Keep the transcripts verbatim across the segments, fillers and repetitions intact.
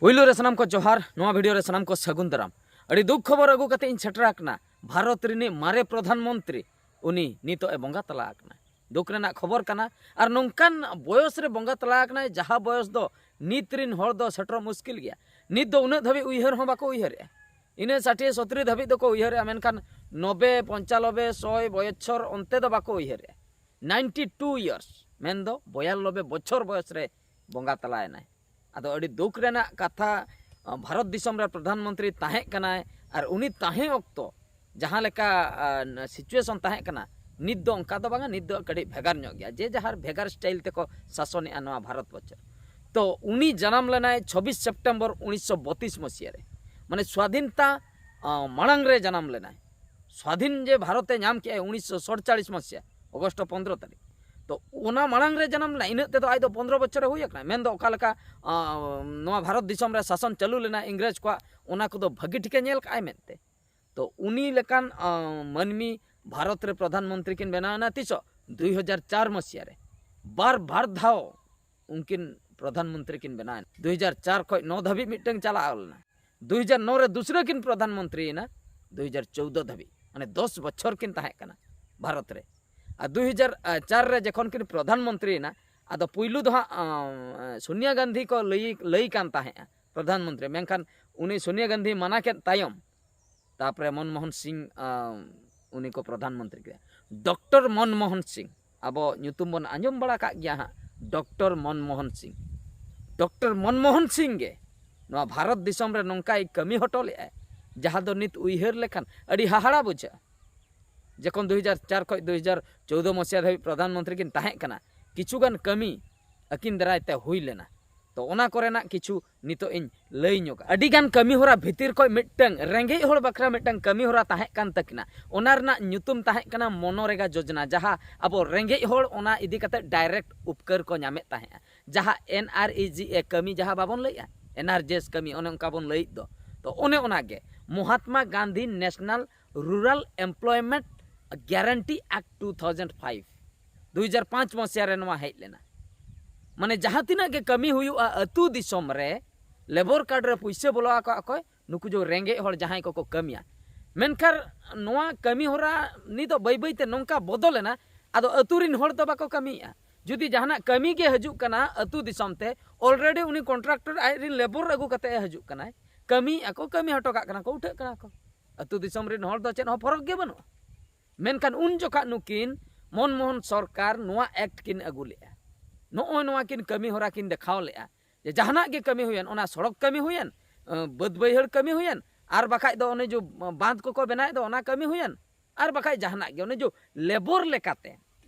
ᱯᱩᱭᱞᱩ ᱨᱮ ᱥᱟᱱᱟᱢ ᱠᱚ ᱡᱚᱦᱟᱨ, ᱱᱚᱣᱟ ᱵᱷᱤᱰᱤᱭᱳ ᱨᱮ ᱥᱟᱱᱟᱢ ᱠᱚ ᱥᱟᱹᱜᱩᱱ ᱫᱟᱨᱟᱢ᱾ ᱟᱹᱰᱤ ᱫᱩᱠ ᱠᱷᱚᱵᱚᱨ ᱟᱹᱜᱩ ᱠᱟᱛᱮ ᱤᱧ ᱥᱮᱴᱮᱨ ᱟᱠᱟᱱᱟ, ᱵᱷᱟᱨᱚᱛ ᱨᱤᱱᱤᱡ ᱢᱟᱨᱮ ᱯᱨᱚᱫᱷᱟᱱ ᱢᱚᱱᱛᱨᱤ ᱩᱱᱤ ᱱᱤᱛᱚᱜ ᱮ ᱵᱚᱸᱜᱟ ᱛᱟᱞᱟ ᱟᱠᱟᱱᱟ᱾ ᱫᱩᱠ ᱨᱮᱱᱟᱜ ᱠᱷᱚᱵᱚᱨ ᱠᱟᱱᱟ᱾ ᱟᱨ ᱱᱚᱝᱠᱟᱱ ᱵᱚᱭᱚᱥ ᱨᱮ ᱵᱚᱸᱜᱟ ᱛᱟᱞᱟ ᱟᱠᱟᱱᱟᱭ, ᱡᱟᱦᱟᱸ ᱵᱚᱭᱚᱥ ᱫᱚ ᱱᱤᱛ ᱨᱤᱱ ᱦᱚᱲ ᱫᱚ ᱥᱮᱴᱮᱨᱚᱜ ᱢᱩᱥᱠᱤᱞ ᱜᱮᱭᱟ᱾ ᱱᱤᱛ ᱫᱚ ᱩᱱᱟᱹᱜ ᱫᱷᱟᱹᱵᱤᱡ ᱩᱭᱦᱟᱹᱨ ᱦᱚᱸ ᱵᱟᱠᱚ ᱩᱭᱦᱟᱹᱨᱮᱜᱼᱟ᱾ ᱤᱱᱟᱹ ᱥᱟᱴᱷᱤᱭᱟᱹ ᱥᱚᱛᱨᱤ ᱫᱷᱟᱹᱵᱤᱡ ᱫᱚᱠᱚ ᱩᱭᱦᱟᱹᱨᱮᱜᱼᱟ, ᱢᱮᱱᱠᱷᱟᱱ ᱱᱚᱵᱮ, ᱯᱚᱧᱪᱟᱞᱚᱵᱮ, ᱥᱚᱭ ᱵᱚᱪᱷᱚᱨ ᱚᱱᱛᱮ ᱫᱚ ᱵᱟᱠᱚ ᱩᱭᱦᱟᱹᱨᱮᱜᱼᱟ᱾ ᱱᱟᱭᱤᱱᱴᱤ ᱴᱩ ᱤᱭᱟᱨᱥ, ᱢᱮᱱᱫᱚ ᱵᱚᱭᱟᱱᱱᱚᱵᱵᱳᱭ ᱵᱚᱪᱷᱚᱨ ᱵᱚᱭᱚᱥ ᱨᱮ ᱵᱚᱸᱜᱟ ᱛᱟᱞᱟᱭᱮᱱᱟᱭ᱾ ᱟᱫᱚ ᱟᱹᱰᱤ ᱫᱩᱠ ᱨᱮᱱᱟᱜ ᱠᱟᱛᱷᱟ, ᱵᱷᱟᱨᱚᱛ ᱫᱤᱥᱚᱢ ᱨᱮ ᱯᱨᱚᱫᱷᱟᱱ ᱢᱚᱱᱛᱨᱤ ᱛᱟᱦᱮᱸ ᱠᱟᱱᱟᱭ, ᱟᱨ ᱩᱱᱤ ᱛᱟᱦᱮᱸ ᱚᱠᱛᱚ ᱡᱟᱦᱟᱸ ᱞᱮᱠᱟ ᱥᱤᱪᱩᱭᱮᱥᱚᱱ ᱛᱟᱦᱮᱸ ᱠᱟᱱᱟ, ᱱᱤᱛ ᱫᱚ ᱚᱱᱠᱟ ᱫᱚ ᱵᱟᱝᱟ, ᱱᱤᱛ ᱫᱚ ᱠᱟᱹᱴᱤᱡ ᱵᱷᱮᱜᱟᱨ ᱧᱚᱜ ᱜᱮᱭᱟ, ᱡᱮ ᱡᱟᱦᱟᱨ ᱵᱷᱮᱜᱟᱨ ᱥᱴᱟᱭᱤᱞ ᱛᱮᱠᱚ ᱥᱟᱥᱚᱱᱮᱜᱼᱟ ᱱᱚᱣᱟ ᱵᱷᱟᱨᱚᱛ ᱵᱚᱨᱥᱚ᱾ ᱛᱚ ᱩᱱᱤ ᱡᱟᱱᱟᱢ ᱞᱮᱱᱟᱭ ᱪᱷᱚᱵᱵᱤᱥ ᱥᱮᱯᱴᱮᱢᱵᱚᱨ ᱩᱱᱤᱥᱥᱚ ᱵᱚᱛᱤᱥ ᱢᱟᱹᱥᱤᱭᱟᱹ ᱨᱮ, ᱢᱟᱱᱮ ᱥᱣᱟᱫᱷᱤᱱᱛᱟ ᱢᱟᱲᱟᱝ ᱨᱮ ᱡᱟᱱᱟᱢ ᱞᱮᱱᱟᱭ᱾ ᱥᱣᱟᱫᱷᱤᱱ ᱡᱮ ᱵᱷᱟᱨᱚᱛᱮ ᱧᱟᱢ ᱠᱮᱜᱼᱟᱭ ᱩᱱᱤᱥᱥᱚ ᱥᱚᱲᱪᱟᱲᱤᱥ ᱢᱟᱹᱥᱤᱭᱟᱹ ᱚᱜᱚᱥᱴ ᱯᱚᱱᱫᱽᱨᱚ ᱛᱟᱹᱨᱤᱠᱷ, ᱛᱚ ᱚᱱᱟ ᱢᱟᱲᱟᱝ ᱨᱮ ᱡᱟᱱᱟᱢ ᱞᱮᱱᱟ, ᱤᱱᱟᱹᱜ ᱛᱮᱫᱚ ᱟᱡ ᱫᱚ ᱯᱚᱱᱫᱽᱨᱚ ᱵᱚᱪᱷᱚᱨᱮ ᱦᱩᱭ ᱟᱠᱟᱱᱟ᱾ ᱢᱮᱱᱫᱚ ᱚᱠᱟ ᱞᱮᱠᱟ ᱱᱚᱣᱟ ᱵᱷᱟᱨᱚᱛ ᱫᱤᱥᱚᱢ ᱨᱮ ᱥᱟᱥᱚᱱ ᱪᱟᱹᱞᱩ ᱞᱮᱱᱟ ᱤᱝᱨᱮᱡᱽ ᱠᱚᱣᱟᱜ, ᱚᱱᱟ ᱠᱚᱫᱚ ᱵᱷᱟᱹᱜᱤ ᱴᱷᱤᱠᱮ ᱧᱮᱞ ᱠᱟᱜᱼᱟᱭ ᱢᱮᱱᱛᱮ᱾ ᱛᱚ ᱩᱱᱤ ᱞᱮᱠᱟᱱ ᱢᱟᱹᱱᱢᱤ ᱵᱷᱟᱨᱚᱛ ᱨᱮ ᱯᱨᱚᱫᱷᱟᱱ ᱢᱚᱱᱛᱨᱤ ᱠᱤᱱ ᱵᱮᱱᱟᱣ ᱮᱱᱟ ᱛᱤᱥᱚᱜ? ᱫᱩᱭ ᱦᱟᱡᱟᱨ ᱪᱟᱨ ᱢᱟᱹᱥᱤᱭᱟᱹ ᱨᱮ᱾ ᱵᱟᱨ ᱵᱟᱨ ᱫᱷᱟᱣ ᱩᱱᱠᱤᱱ ᱯᱨᱚᱫᱷᱟᱱ ᱢᱚᱱᱛᱨᱤ ᱠᱤᱱ ᱵᱮᱱᱟᱣ ᱮᱱᱟ᱾ ᱫᱩᱭ ᱦᱟᱡᱟᱨ ᱪᱟᱨ ᱠᱷᱚᱱ ᱱᱚ ᱫᱷᱟᱹᱵᱤᱡ ᱢᱤᱫᱴᱟᱝ ᱪᱟᱞᱟᱣ ᱞᱮᱱᱟ᱾ ᱫᱩᱭ ᱦᱟᱡᱟᱨ ᱱᱚ ᱨᱮ ᱫᱩᱥᱨᱟᱹ ᱠᱤᱱ ᱯᱨᱚᱫᱷᱟᱱ ᱢᱚᱱᱛᱨᱤ ᱮᱱᱟ, ᱫᱩᱭ ᱦᱟᱡᱟᱨ ᱪᱳᱣᱫᱚ ᱫᱷᱟᱹᱵᱤᱡ, ᱢᱟᱱᱮ ᱫᱚᱥ ᱵᱚᱪᱷᱚᱨ ᱠᱤᱱ ᱛᱟᱦᱮᱸ ᱠᱟᱱᱟ ᱵᱷᱟᱨᱚᱛ ᱨᱮ᱾ ᱟᱨ ᱫᱩᱭ ᱦᱟᱡᱟᱨ ᱪᱟᱨ ᱨᱮ ᱡᱚᱠᱷᱚᱱ ᱠᱤᱱ ᱯᱨᱚᱫᱷᱟᱱ ᱢᱚᱱᱛᱨᱤ ᱮᱱᱟ, ᱟᱫᱚ ᱯᱩᱭᱞᱩ ᱫᱚ ᱦᱟᱸᱜ ᱥᱳᱱᱤᱭᱟ ᱜᱟᱱᱫᱷᱤ ᱠᱚ ᱞᱟᱹᱭ ᱞᱟᱹᱭ ᱠᱟᱱ ᱛᱟᱦᱮᱸᱫᱼᱟ ᱯᱨᱚᱫᱷᱟᱱ ᱢᱚᱱᱛᱨᱤ, ᱢᱮᱱᱠᱷᱟᱱ ᱩᱱᱤ ᱥᱳᱱᱤᱭᱟ ᱜᱟᱱᱫᱷᱤ ᱢᱟᱱᱟ ᱠᱮᱫ ᱛᱟᱭᱚᱢ, ᱛᱟᱨᱯᱚᱨᱮ ᱢᱚᱱᱢᱳᱦᱚᱱ ᱥᱤᱝ ᱩᱱᱤ ᱠᱚ ᱯᱨᱚᱫᱷᱟᱱ ᱢᱚᱱᱛᱨᱤ ᱠᱮᱫᱟ᱾ ᱰᱚᱠᱴᱚᱨ ᱢᱚᱱᱢᱳᱦᱚᱱ ᱥᱤᱝ, ᱟᱵᱚ ᱧᱩᱛᱩᱢ ᱵᱚᱱ ᱟᱸᱡᱚᱢ ᱵᱟᱲᱟ ᱠᱟᱜ ᱜᱮᱭᱟ ᱦᱟᱸᱜ, ᱰᱚᱠᱴᱚᱨ ᱢᱚᱱᱢᱳᱦᱚᱱ ᱥᱤᱝ᱾ ᱰᱚᱠᱴᱚᱨ ᱢᱚᱱᱢᱳᱦᱚᱱ ᱥᱤᱝ ᱜᱮ ᱱᱚᱣᱟ ᱵᱷᱟᱨᱚᱛ ᱫᱤᱥᱚᱢ ᱨᱮ ᱱᱚᱝᱠᱟᱭ ᱠᱟᱹᱢᱤ ᱦᱚᱴᱚ ᱞᱮᱫᱼᱟᱭ, ᱡᱟᱦᱟᱸ ᱫᱚ ᱱᱤᱛ ᱩᱭᱦᱟᱹᱨ ᱞᱮᱠᱷᱟᱱ ᱟᱹᱰᱤ ᱦᱟᱦᱟᱲᱟ ᱵᱩᱡᱷᱟᱹᱜᱼᱟ᱾ ᱡᱚᱠᱷᱚᱱ ᱫᱩᱭ ᱦᱟᱡᱟᱨ ᱪᱟᱨ ᱠᱷᱚᱱ ᱫᱩᱭ ᱦᱟᱡᱟᱨ ᱪᱳᱣᱫᱚ ᱢᱟᱹᱥᱤᱭᱟ ᱫᱷᱟᱹᱵᱤᱡ ᱯᱨᱚᱫᱷᱟᱱ ᱢᱚᱱᱛᱨᱤ ᱠᱤᱱ ᱛᱟᱦᱮᱸ ᱠᱟᱱᱟ, ᱠᱤᱪᱷᱩᱜᱟᱱ ᱠᱟᱹᱢᱤ ᱟᱹᱠᱤᱱ ᱫᱟᱨᱟᱭ ᱛᱮ ᱦᱩᱭ ᱞᱮᱱᱟ᱾ ᱛᱚ ᱚᱱᱟ ᱠᱚᱨᱮᱱᱟᱜ ᱠᱤᱪᱷᱩ ᱱᱤᱛᱚᱜ ᱤᱧ ᱞᱟᱹᱭ ᱧᱚᱜᱟ᱾ ᱟᱹᱰᱤᱜᱟᱱ ᱠᱟᱹᱢᱤ ᱦᱚᱨᱟ ᱵᱷᱤᱛᱤᱨ ᱠᱷᱚᱱ ᱢᱤᱫᱴᱟᱝ ᱨᱮᱸᱜᱮᱡ ᱦᱚᱲ ᱵᱟᱠᱷᱨᱟ ᱢᱤᱫᱴᱟᱝ ᱠᱟᱹᱢᱤ ᱦᱚᱨᱟ ᱛᱟᱦᱮᱸ ᱠᱟᱱ ᱛᱟᱹᱠᱤᱱᱟ᱾ ᱚᱱᱟ ᱨᱮᱱᱟᱜ ᱧᱩᱛᱩᱢ ᱛᱟᱦᱮᱸ ᱠᱟᱱᱟ ᱢᱚᱱᱚᱨᱮᱜᱟ ᱡᱳᱡᱽᱱᱟ, ᱡᱟᱦᱟᱸ ᱟᱵᱚ ᱨᱮᱸᱜᱮᱡ ᱦᱚᱲ ᱚᱱᱟ ᱤᱫᱤ ᱠᱟᱛᱮ ᱰᱟᱭᱨᱮᱠᱴ ᱩᱯᱠᱟᱹᱨ ᱠᱚ ᱧᱟᱢᱮᱫ ᱛᱟᱦᱮᱸᱜᱼᱟ᱾ ᱡᱟᱦᱟᱸ ᱮᱱ ᱟᱨ ᱤ ᱡᱤ ᱮ ᱠᱟᱹᱢᱤ ᱡᱟᱦᱟᱸ ᱵᱟᱵᱚᱱ ᱞᱟᱹᱭᱮᱜᱼᱟ, ᱮᱱ ᱟᱨ ᱡᱤ ᱮᱥ ᱠᱟᱹᱢᱤ ᱚᱱᱮ ᱚᱱᱠᱟ ᱵᱚᱱ ᱞᱟᱹᱭᱮᱫ ᱫᱚ, ᱛᱚ ᱚᱱᱮ ᱚᱱᱟᱜᱮ Mahatma Gandhi national rural employment guarantee act two thousand five, ᱫᱩ ᱦᱟᱡᱟᱨ ᱯᱟᱸᱪ ᱢᱟᱹᱥᱤᱭᱟ ᱨᱮ ᱱᱚᱣᱟ ᱦᱮᱡ ᱞᱮᱱᱟ᱾ ᱢᱟᱱᱮ ᱡᱟᱦᱟᱸ ᱛᱤᱱᱟᱹᱜ ᱜᱮ ᱠᱟᱹᱢᱤ ᱦᱩᱭᱩᱜᱼᱟ ᱟᱹᱛᱩ ᱫᱤᱥᱚᱢ ᱨᱮ, ᱞᱮᱵᱚᱨ ᱠᱟᱨᱰ ᱨᱮ ᱯᱩᱭᱥᱟᱹ ᱵᱚᱞᱚ ᱟᱠᱟᱫ ᱚᱠᱚᱭ? ᱱᱩᱠᱩ ᱡᱚ ᱨᱮᱸᱜᱮᱡ ᱦᱚᱲ ᱡᱟᱦᱟᱸᱭ ᱠᱚᱠᱚ ᱠᱟᱹᱢᱤᱭᱟ᱾ ᱢᱮᱱᱠᱷᱟᱱ ᱱᱚᱣᱟ ᱠᱟᱹᱢᱤ ᱦᱚᱨᱟ ᱱᱤᱛᱚᱜ ᱵᱟᱹᱭ ᱵᱟᱹᱭ ᱛᱮ ᱱᱚᱝᱠᱟ ᱵᱚᱫᱚᱞᱮᱱᱟ, ᱟᱫᱚ ᱟᱹᱛᱩ ᱨᱤᱱ ᱦᱚᱲ ᱫᱚ ᱵᱟᱠᱚ ᱠᱟᱹᱢᱤᱭᱮᱫᱼᱟ᱾ ᱡᱩᱫᱤ ᱡᱟᱦᱟᱱᱟᱜ ᱠᱟᱹᱢᱤ ᱜᱮ ᱦᱤᱡᱩᱜ ᱠᱟᱱᱟ ᱟᱹᱛᱩ ᱫᱤᱥᱚᱢ ᱛᱮ, already ᱩᱱᱤ ᱠᱚᱱᱴᱨᱟᱠᱴᱚᱨ ᱟᱡ ᱨᱤᱱ ᱞᱮᱵᱚᱨ ᱟᱹᱜᱩ ᱠᱟᱛᱮ ᱮ ᱦᱤᱡᱩᱜ ᱠᱟᱱᱟᱭ, ᱠᱟᱹᱢᱤᱭᱮᱫᱼᱟ ᱠᱚ, ᱠᱟᱹᱢᱤ ᱦᱚᱴᱚ ᱠᱟᱜ ᱠᱟᱱᱟ ᱠᱚ, ᱩᱴᱷᱟᱹᱜ ᱠᱟᱱᱟ ᱠᱚ᱾ ᱟᱹᱛᱩ ᱫᱤᱥᱚᱢ ᱨᱤᱱ ᱦᱚᱲ ᱫᱚ ᱪᱮᱫ ᱦᱚᱸ ᱯᱷᱚᱨᱚᱠ ᱜᱮ ᱵᱟᱹᱱᱩᱜᱼᱟ᱾ ᱢᱮᱱᱠᱷᱟᱱ ᱩᱱ ᱡᱚᱠᱷᱟᱜ ᱱᱩᱠᱤᱱ ᱢᱚᱱᱢᱳᱦᱚᱱ ᱥᱚᱨᱠᱟᱨ ᱱᱚᱣᱟ ᱮᱠᱴ ᱠᱤᱱ ᱟᱹᱜᱩ ᱞᱮᱫᱼᱟ, ᱱᱚᱜᱼᱚᱭ ᱱᱚᱣᱟ ᱠᱤᱱ ᱠᱟᱹᱢᱤ ᱦᱚᱨᱟ ᱠᱤᱱ ᱫᱮᱠᱷᱟᱣ ᱞᱮᱫᱼᱟ ᱡᱮ ᱡᱟᱦᱟᱱᱟᱜ ᱜᱮ ᱠᱟᱹᱢᱤ ᱦᱩᱭᱮᱱ, ᱚᱱᱟ ᱥᱚᱲᱚᱠ ᱠᱟᱹᱢᱤ ᱦᱩᱭᱮᱱ, ᱟᱹ, ᱵᱟᱹᱫᱽ ᱵᱟᱹᱭᱦᱟᱹᱲ ᱠᱟᱹᱢᱤ ᱦᱩᱭᱮᱱ, ᱟᱨ ᱵᱟᱠᱷᱟᱡ ᱫᱚ ᱚᱱᱮ ᱡᱚ ᱵᱟᱸᱫᱷ ᱠᱚᱠᱚ ᱵᱮᱱᱟᱣᱮᱫ ᱫᱚ ᱚᱱᱟ ᱠᱟᱹᱢᱤ ᱦᱩᱭᱮᱱ, ᱟᱨ ᱵᱟᱠᱷᱟᱡ ᱡᱟᱦᱟᱱᱟᱜ ᱜᱮ ᱚᱱᱮ ᱡᱚ ᱞᱮᱵᱚᱨ ᱞᱮᱠᱟᱛᱮ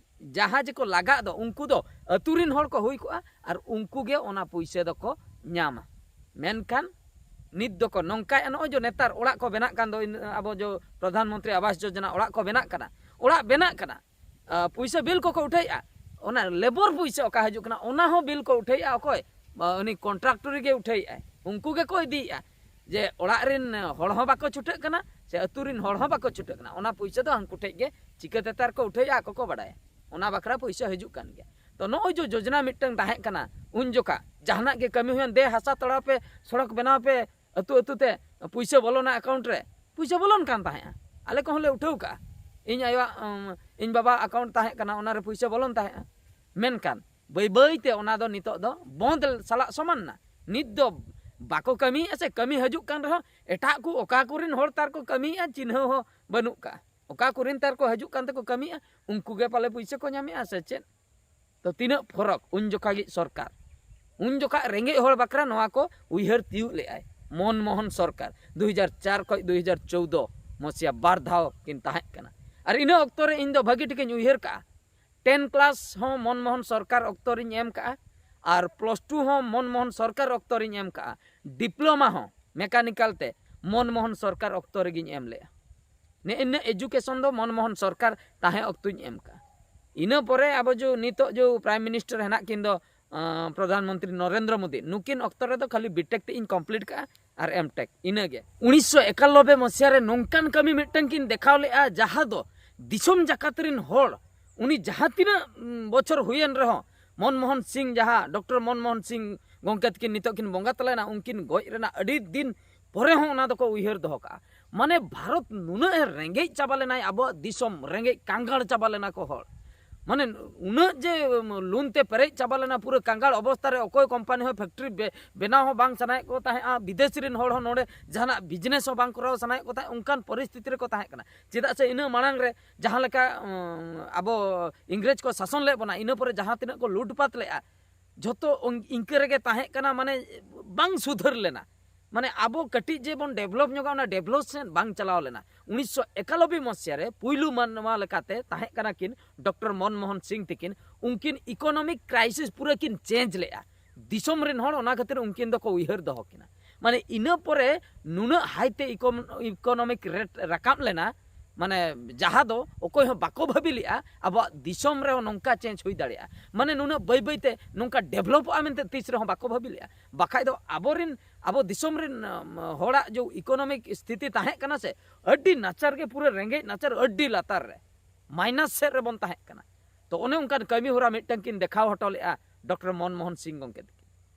ᱡᱟᱦᱟᱸ ᱡᱮᱠᱚ ᱞᱟᱜᱟᱜ ᱫᱚ ᱩᱱᱠᱩ ᱫᱚ ᱟᱹᱛᱩ ᱨᱤᱱ ᱦᱚᱲ ᱠᱚ ᱦᱩᱭ ᱠᱚᱜᱼᱟ ᱟᱨ ᱩᱱᱠᱩ ᱜᱮ ᱚᱱᱟ ᱯᱩᱭᱥᱟᱹ ᱫᱚᱠᱚ ᱧᱟᱢᱟ᱾ ᱢᱮᱱᱠᱷᱟᱱ ᱱᱤᱛ ᱫᱚᱠᱚ ᱱᱚᱝᱠᱟᱭᱮᱫᱼᱟ, ᱱᱚᱜᱼᱚᱭ ᱡᱮ ᱱᱮᱛᱟᱨ ᱚᱲᱟᱜ ᱠᱚ ᱵᱮᱱᱟᱜ ᱠᱟᱱ ᱫᱚ, ᱤᱱ-, ᱟᱵᱚ ᱡᱚ ᱯᱨᱚᱫᱷᱟᱱ ᱢᱚᱱᱛᱨᱤ ᱟᱵᱟᱥ ᱡᱳᱡᱚᱱᱟ ᱚᱲᱟᱜ ᱠᱚ ᱵᱮᱱᱟᱜ ᱠᱟᱱᱟ, ᱚᱲᱟᱜ ᱵᱮᱱᱟᱜ ᱠᱟᱱᱟ, ᱟ, ᱯᱩᱭᱥᱟᱹ ᱵᱤᱞ ᱠᱚᱠᱚ ᱩᱴᱷᱟᱹᱭᱮᱫᱼᱟ, ᱚᱱᱟ ᱞᱮᱵᱚᱨ ᱯᱩᱭᱥᱟᱹ ᱚᱠᱟ ᱦᱤᱡᱩᱜ ᱠᱟᱱᱟ ᱚᱱᱟ ᱦᱚᱸ ᱵᱤᱞ ᱠᱚ ᱩᱴᱷᱟᱹᱭᱮᱫᱼᱟ᱾ ᱚᱠᱚᱭ? ᱟ, ᱩᱱᱤ ᱠᱚᱱᱴᱨᱟᱠᱴᱚᱨ ᱜᱮ ᱩᱴᱷᱟᱹᱭᱮᱫᱼᱟᱭ, ᱩᱱᱠᱩ ᱜᱮᱠᱚ ᱤᱫᱤᱭᱮᱫᱼᱟ᱾ ᱡᱮ ᱚᱲᱟᱜ ᱨᱤᱱ ᱦᱚᱲ ᱦᱚᱸ ᱵᱟᱠᱚ ᱪᱷᱩᱴᱟᱹᱜ ᱠᱟᱱᱟ, ᱥᱮ ᱟᱹᱛᱩ ᱨᱤᱱ ᱦᱚᱲ ᱦᱚᱸ ᱵᱟᱠᱚ ᱪᱷᱩᱴᱟᱹᱜ ᱠᱟᱱᱟ, ᱚᱱᱟ ᱯᱩᱭᱥᱟᱹ ᱫᱚ ᱦᱟᱱᱠᱩ ᱴᱷᱮᱡ ᱜᱮ ᱪᱤᱠᱟᱹ ᱛᱮᱛᱟᱨ ᱠᱚ ᱩᱴᱷᱟᱹᱭᱮᱫᱼᱟ ᱟᱠᱚ ᱠᱚ ᱵᱟᱰᱟᱭᱟ, ᱚᱱᱟ ᱵᱟᱠᱷᱨᱟ ᱯᱩᱭᱥᱟᱹ ᱦᱤᱡᱩᱜ ᱠᱟᱱ ᱜᱮᱭᱟ᱾ ᱛᱚ ᱱᱚᱜᱼᱚᱭ ᱡᱮ ᱡᱳᱡᱚᱱᱟ ᱢᱤᱫᱴᱟᱝ ᱛᱟᱦᱮᱸ ᱠᱟᱱᱟ ᱩᱱ ᱡᱚᱠᱷᱟ, ᱡᱟᱦᱟᱱᱟᱜ ᱜᱮ ᱠᱟᱹᱢᱤ ᱦᱩᱭᱮᱱ, ᱫᱮ ᱦᱟᱥᱟ ᱛᱟᱲᱟᱣ ᱯᱮ, ᱥᱚᱲᱚᱠ ᱵᱮᱱᱟᱣ ᱯᱮ, ᱟᱹᱛᱩ ᱟᱹᱛᱩ ᱛᱮ ᱯᱩᱭᱥᱟᱹ ᱵᱚᱞᱚᱱᱟ ᱮᱠᱟᱣᱩᱱᱴ ᱨᱮ, ᱯᱩᱭᱥᱟᱹ ᱵᱚᱞᱚᱱ ᱠᱟᱱ ᱛᱟᱦᱮᱸᱜᱼᱟ, ᱟᱞᱮ ᱠᱚᱦᱚᱸ ᱞᱮ ᱩᱴᱷᱟᱹᱣ ᱠᱟᱜᱼᱟ᱾ ᱤᱧ ᱟᱭᱳᱣᱟᱜ, ᱩᱢ, ᱤᱧ ᱵᱟᱵᱟ ᱮᱠᱟᱣᱩᱱᱴ ᱛᱟᱦᱮᱸ ᱠᱟᱱᱟ, ᱚᱱᱟᱨᱮ ᱯᱩᱭᱥᱟᱹ ᱵᱚᱞᱚᱱ ᱛᱟᱦᱮᱸᱜᱼᱟ᱾ ᱢᱮᱱᱠᱷᱟᱱ ᱵᱟᱹᱭ ᱵᱟᱹᱭ ᱛᱮ ᱚᱱᱟ ᱫᱚ ᱱᱤᱛᱚᱜ ᱫᱚ ᱵᱚᱸᱫᱽ ᱥᱟᱞᱟᱜ ᱥᱚᱢᱟᱱ ᱱᱟ᱾ ᱱᱤᱛ ᱫᱚ ᱵᱟᱠᱚ ᱠᱟᱹᱢᱤᱭᱮᱫᱼᱟ ᱥᱮ, ᱠᱟᱹᱢᱤ ᱦᱤᱡᱩᱜ ᱠᱟᱱ ᱨᱮᱦᱚᱸ ᱮᱴᱟᱜ ᱠᱚ ᱚᱠᱟ ᱠᱚᱨᱮᱱ ᱦᱚᱲ ᱛᱟᱨ ᱠᱚ ᱠᱟᱹᱢᱤᱭᱮᱫᱼᱟ ᱪᱤᱱᱦᱟᱹ ᱦᱚᱸ ᱵᱟᱹᱱᱩᱜ ᱠᱟᱜᱼᱟ᱾ ᱚᱠᱟ ᱠᱚᱨᱮᱱ ᱛᱟᱨ ᱠᱚ ᱦᱤᱡᱩᱜ ᱠᱟᱱ ᱛᱮᱠᱚ ᱠᱟᱹᱢᱤᱭᱮᱫᱼᱟ, ᱩᱱᱠᱩ ᱜᱮ ᱯᱟᱞᱮ ᱯᱩᱭᱥᱟᱹ ᱠᱚ ᱧᱟᱢᱮᱫᱼᱟ ᱥᱮ ᱪᱮᱫ? ᱛᱚ ᱛᱤᱱᱟᱹᱜ ᱯᱷᱚᱨᱚᱠ ᱩᱱ ᱡᱚᱠᱷᱟᱜᱤᱡ ᱥᱚᱨᱠᱟᱨ, ᱩᱱ ᱡᱚᱠᱷᱟ ᱨᱮᱸᱜᱮᱡ ᱦᱚᱲ ᱵᱟᱠᱷᱨᱟ ᱱᱚᱣᱟ ᱠᱚ ᱩᱭᱦᱟᱹᱨ ᱛᱤᱭᱩᱜ ᱞᱮᱫᱼᱟᱭ ᱢᱚᱱᱢᱳᱦᱚᱱ ᱥᱚᱨᱠᱟᱨ᱾ ᱫᱩ ᱦᱟᱡᱟᱨ ᱪᱟᱨ ᱠᱷᱚᱱ ᱫᱩ ᱦᱟᱡᱟᱨ ᱪᱳᱣᱫᱚ ᱢᱚᱥᱤᱭᱟ ᱵᱟᱨ ᱫᱷᱟᱣ ᱠᱤᱱ ᱛᱟᱦᱮᱸ ᱠᱟᱱᱟ᱾ ᱟᱨ ᱤᱱᱟᱹ ᱚᱠᱛᱚ ᱨᱮ ᱤᱧ ᱫᱚ ᱵᱷᱟᱹᱜᱤ ᱴᱷᱤᱠᱤᱧ ᱩᱭᱦᱟᱹᱨ ᱠᱟᱜᱼᱟ, ᱴᱮᱱ ᱠᱞᱟᱥ ᱦᱚᱸ ᱢᱚᱱᱢᱳᱦᱚᱱ ᱥᱚᱨᱠᱟᱨ ᱚᱠᱛᱚ ᱨᱤᱧ ᱮᱢ ᱠᱟᱜᱼᱟ, ᱟᱨ ᱯᱞᱟᱥ ᱴᱩ ᱦᱚᱸ ᱢᱚᱱᱢᱳᱦᱚᱱ ᱥᱚᱨᱠᱟᱨ ᱚᱠᱛᱚ ᱨᱤᱧ ᱮᱢ ᱠᱟᱜᱼᱟ, ᱰᱤᱯᱞᱳᱢᱟ ᱦᱚᱸ ᱢᱮᱠᱟᱱᱤᱠᱟᱞ ᱛᱮ ᱢᱚᱱᱢᱳᱦᱚᱱ ᱥᱚᱨᱠᱟᱨ ᱚᱠᱛᱚ ᱨᱮᱜᱤᱧ ᱮᱢ ᱞᱮᱜᱼᱟ᱾ ᱱᱮᱜᱼᱮ ᱱᱤᱱᱟᱹᱜ ᱮᱡᱩᱠᱮᱥᱚᱱ ᱫᱚ ᱢᱚᱱᱢᱳᱦᱚᱱ ᱥᱚᱨᱠᱟᱨ ᱛᱟᱦᱮᱸ ᱚᱠᱛᱚᱧ ᱮᱢ ᱠᱟᱜᱼᱟ᱾ ᱤᱱᱟᱹ ᱯᱚᱨᱮ ᱟᱵᱚ ᱡᱚ ᱱᱤᱛᱚᱜ ᱡᱚ ᱯᱨᱟᱭᱤᱢ ᱢᱤᱱᱤᱥᱴᱟᱨ ᱦᱮᱱᱟᱜ ᱠᱤᱱ ᱫᱚ, ᱟᱸ, ᱯᱨᱚᱫᱷᱟᱱ ᱢᱚᱱᱛᱨᱤ ᱱᱚᱨᱮᱱᱫᱨᱚ ᱢᱳᱫᱤ, ᱱᱩᱠᱤᱱ ᱚᱠᱛᱚ ᱨᱮᱫᱚ ᱠᱷᱟᱹᱞᱤ ᱵᱤᱴᱮᱠ ᱛᱮ ᱤᱧ ᱠᱚᱢᱯᱞᱤᱴ ᱠᱟᱜᱼᱟ ᱟᱨ ᱮᱢᱴᱮᱠ, ᱤᱱᱟᱹᱜᱮ᱾ ᱩᱱᱤᱥᱥᱚ ᱮᱠᱟᱱᱱᱚᱵᱵᱳᱭ ᱢᱚᱥᱤᱭᱟ ᱨᱮ ᱱᱚᱝᱠᱟᱱ ᱠᱟᱹᱢᱤ ᱢᱤᱫᱴᱟᱝ ᱠᱤᱱ ᱫᱮᱠᱷᱟᱣ ᱞᱮᱜᱼᱟ, ᱡᱟᱦᱟᱸ ᱫᱚ ᱫᱤᱥᱚᱢ ᱡᱟᱠᱟᱛ ᱨᱤᱱ ᱦᱚᱲ, ᱩᱱᱤ ᱡᱟᱦᱟᱸ ᱛᱤᱱᱟᱹᱜ, ᱩᱸ, ᱵᱚᱪᱷᱚᱨ ᱦᱩᱭᱮᱱ ᱨᱮᱦᱚᱸ, ᱢᱚᱱᱢᱳᱦᱚᱱ ᱥᱤᱝ, ᱡᱟᱦᱟᱸ ᱰᱚᱠᱴᱚᱨ ᱢᱚᱱᱢᱳᱦᱚᱱ ᱥᱤᱝ ᱜᱚᱢᱠᱮ ᱛᱟᱹᱠᱤᱱ ᱱᱤᱛᱚᱜ ᱠᱤᱱ ᱵᱚᱸᱜᱟ ᱛᱟᱞᱟᱭᱮᱱᱟ, ᱩᱱᱠᱤᱱ ᱜᱚᱡ ᱨᱮᱱᱟᱜ ᱟᱹᱰᱤ ᱫᱤᱱ ᱯᱚᱨᱮ ᱦᱚᱸ ᱚᱱᱟ ᱫᱚᱠᱚ ᱩᱭᱦᱟᱹᱨ ᱫᱚᱦᱚ ᱠᱟᱜᱼᱟ᱾ ᱢᱟᱱᱮ ᱵᱷᱟᱨᱚᱛ ᱱᱩᱱᱟᱹᱜ ᱮ ᱨᱮᱸᱜᱮᱡ ᱪᱟᱵᱟ ᱞᱮᱱᱟᱭ, ᱟᱵᱚᱣᱟᱜ ᱫᱤᱥᱚᱢ ᱨᱮᱸᱜᱮᱡ ᱠᱟᱸᱜᱟᱲ ᱪᱟᱵᱟ ᱞᱮᱱᱟ ᱠᱚ ᱦᱚᱲ, ᱢᱟᱱᱮ ᱩᱱᱟᱹᱜ ᱡᱮ ᱞᱩᱱ ᱛᱮ ᱯᱮᱨᱮᱡ ᱪᱟᱵᱟ ᱞᱮᱱᱟ ᱯᱩᱨᱟᱹ ᱠᱟᱸᱜᱟᱲ ᱚᱵᱚᱥᱛᱟ ᱨᱮ, ᱚᱠᱚᱭ ᱠᱳᱢᱯᱟᱱᱤ ᱦᱚᱸ ᱯᱷᱮᱠᱴᱨᱤ ᱵᱮ- ᱵᱮᱱᱟᱣ ᱦᱚᱸ ᱵᱟᱝ ᱥᱟᱱᱟᱭᱮᱫ ᱠᱚ ᱛᱟᱦᱮᱸᱜᱼᱟ, ᱵᱤᱫᱮᱥᱤ ᱨᱮᱱ ᱦᱚᱲ ᱦᱚᱸ ᱱᱚᱰᱮ ᱡᱟᱦᱟᱱᱟᱜ ᱵᱤᱡᱽᱱᱮᱥ ᱦᱚᱸ ᱵᱟᱝ ᱠᱚᱨᱟᱣ ᱥᱟᱱᱟᱭᱮᱫ ᱠᱚ ᱛᱟᱦᱮᱸᱫ, ᱚᱱᱠᱟᱱ ᱯᱚᱨᱤᱥᱛᱷᱤᱛᱤ ᱨᱮᱠᱚ ᱛᱟᱦᱮᱸ ᱠᱟᱱᱟ᱾ ᱪᱮᱫᱟᱜ ᱥᱮ ᱤᱱᱟᱹ ᱢᱟᱲᱟᱝ ᱨᱮ ᱡᱟᱦᱟᱸ ᱞᱮᱠᱟ ᱩᱸ, ᱟᱵᱚ ᱤᱝᱨᱮᱡᱽ ᱠᱚ ᱥᱟᱥᱚᱱ ᱞᱮᱫ ᱵᱚᱱᱟ, ᱤᱱᱟᱹ ᱯᱚᱨᱮ ᱡᱟᱦᱟᱸ ᱛᱤᱱᱟᱹᱜ ᱠᱚ ᱞᱩᱴᱯᱟᱛ ᱞᱮᱫᱼᱟ, ᱡᱷᱚᱛᱚ ᱚᱝ- ᱤᱱᱠᱟᱹ ᱨᱮᱜᱮ ᱛᱟᱦᱮᱸ ᱠᱟᱱᱟ, ᱢᱟᱱᱮ ᱵᱟᱝ ᱥᱩᱫᱷᱟᱹᱨ ᱞᱮᱱᱟ᱾ ᱢᱟᱱᱮ ᱟᱵᱚ ᱠᱟᱹᱴᱤᱡ ᱡᱮ ᱵᱚᱱ ᱰᱮᱵᱷᱞᱚᱯ ᱧᱚᱜᱟ, ᱚᱱᱟ ᱰᱮᱵᱷᱞᱚᱯ ᱥᱮᱫ ᱵᱟᱝ ᱪᱟᱞᱟᱣ ᱞᱮᱱᱟ᱾ ᱩᱱᱤᱥᱥᱚ ᱮᱠᱟᱞᱚᱵᱵᱳᱭ ᱢᱚᱥᱤᱦᱟ ᱨᱮ ᱯᱩᱭᱞᱩ ᱢᱟᱱᱣᱟ ᱞᱮᱠᱟᱛᱮ ᱛᱟᱦᱮᱸ ᱠᱟᱱᱟ ᱠᱤᱱ ᱰᱚᱠᱴᱚᱨ ᱢᱚᱱᱢᱳᱦᱚᱱ ᱥᱤᱝ ᱛᱤᱠᱤᱱ, ᱩᱱᱠᱤᱱ ᱤᱠᱳᱱᱚᱢᱤᱠ ᱠᱨᱟᱭᱥᱤᱥ ᱯᱩᱨᱟᱹ ᱠᱤᱱ ᱪᱮᱧᱡᱽ ᱞᱮᱫᱼᱟ᱾ ᱫᱤᱥᱚᱢ ᱨᱮᱱ ᱦᱚᱲ ᱚᱱᱟ ᱠᱷᱟᱹᱛᱤᱨ ᱩᱱᱠᱤᱱ ᱫᱚᱠᱚ ᱩᱭᱦᱟᱹᱨ ᱫᱚᱦᱚ ᱠᱤᱱᱟ᱾ ᱢᱟᱱᱮ ᱤᱱᱟᱹ ᱯᱚᱨᱮ ᱱᱩᱱᱟᱹᱜ ᱦᱟᱭᱛᱮ ᱤᱠᱳᱱᱚᱢᱤᱠ ᱨᱮᱴ ᱨᱟᱠᱟᱵ ᱞᱮᱱᱟ, ᱢᱟᱱᱮ ᱡᱟᱦᱟᱸ ᱫᱚ ᱚᱠᱚᱭ ᱦᱚᱸ ᱵᱟᱠᱚ ᱵᱷᱟᱹᱵᱤ ᱞᱮᱫᱼᱟ ᱟᱵᱚᱣᱟᱜ ᱫᱤᱥᱚᱢ ᱨᱮᱦᱚᱸ ᱱᱚᱝᱠᱟ ᱪᱮᱧᱡᱽ ᱦᱩᱭ ᱫᱟᱲᱮᱭᱟᱜᱼᱟ, ᱢᱟᱱᱮ ᱱᱩᱱᱟᱹᱜ ᱵᱟᱹᱭ ᱵᱟᱹᱭᱛᱮ ᱱᱚᱝᱠᱟ ᱰᱮᱵᱷᱞᱚᱯᱚᱜᱼᱟ ᱢᱮᱱᱛᱮ ᱛᱤᱥ ᱨᱮᱦᱚᱸ ᱵᱟᱠᱚ ᱵᱷᱟᱹᱵᱤ ᱞᱮᱫᱼᱟ᱾ ᱵᱟᱠᱷᱟᱡ ᱫᱚ ᱟᱵᱚᱨᱮᱱ, ᱟᱵᱚ ᱫᱤᱥᱚᱢ ᱨᱮᱱ ᱦᱚᱲᱟᱜ ᱡᱮ ᱤᱠᱳᱱᱚᱢᱤᱠ ᱥᱛᱷᱤᱛᱤ ᱛᱟᱦᱮᱸ ᱠᱟᱱᱟ ᱥᱮ, ᱟᱹᱰᱤ ᱱᱟᱪᱟᱨ ᱜᱮ, ᱯᱩᱨᱟᱹ ᱨᱮᱸᱜᱮᱡ ᱱᱟᱪᱟᱨ, ᱟᱹᱰᱤ ᱞᱟᱛᱟᱨ ᱨᱮ, ᱢᱟᱭᱱᱟᱥ ᱥᱮᱫ ᱨᱮᱵᱚᱱ ᱛᱟᱦᱮᱸ ᱠᱟᱱᱟ᱾ ᱛᱚ ᱚᱱᱮ ᱚᱱᱠᱟᱱ ᱠᱟᱹᱢᱤ ᱦᱚᱨᱟ ᱢᱤᱫᱴᱟᱝ ᱠᱤᱱ ᱫᱮᱠᱷᱟᱣ ᱦᱚᱴᱚ ᱞᱮᱫᱼᱟ ᱰᱚᱠᱴᱚᱨ ᱢᱚᱱᱢᱳᱦᱚᱱ ᱥᱤᱝ ᱜᱚᱢᱠᱮ ᱛᱟᱹᱠᱤᱱ᱾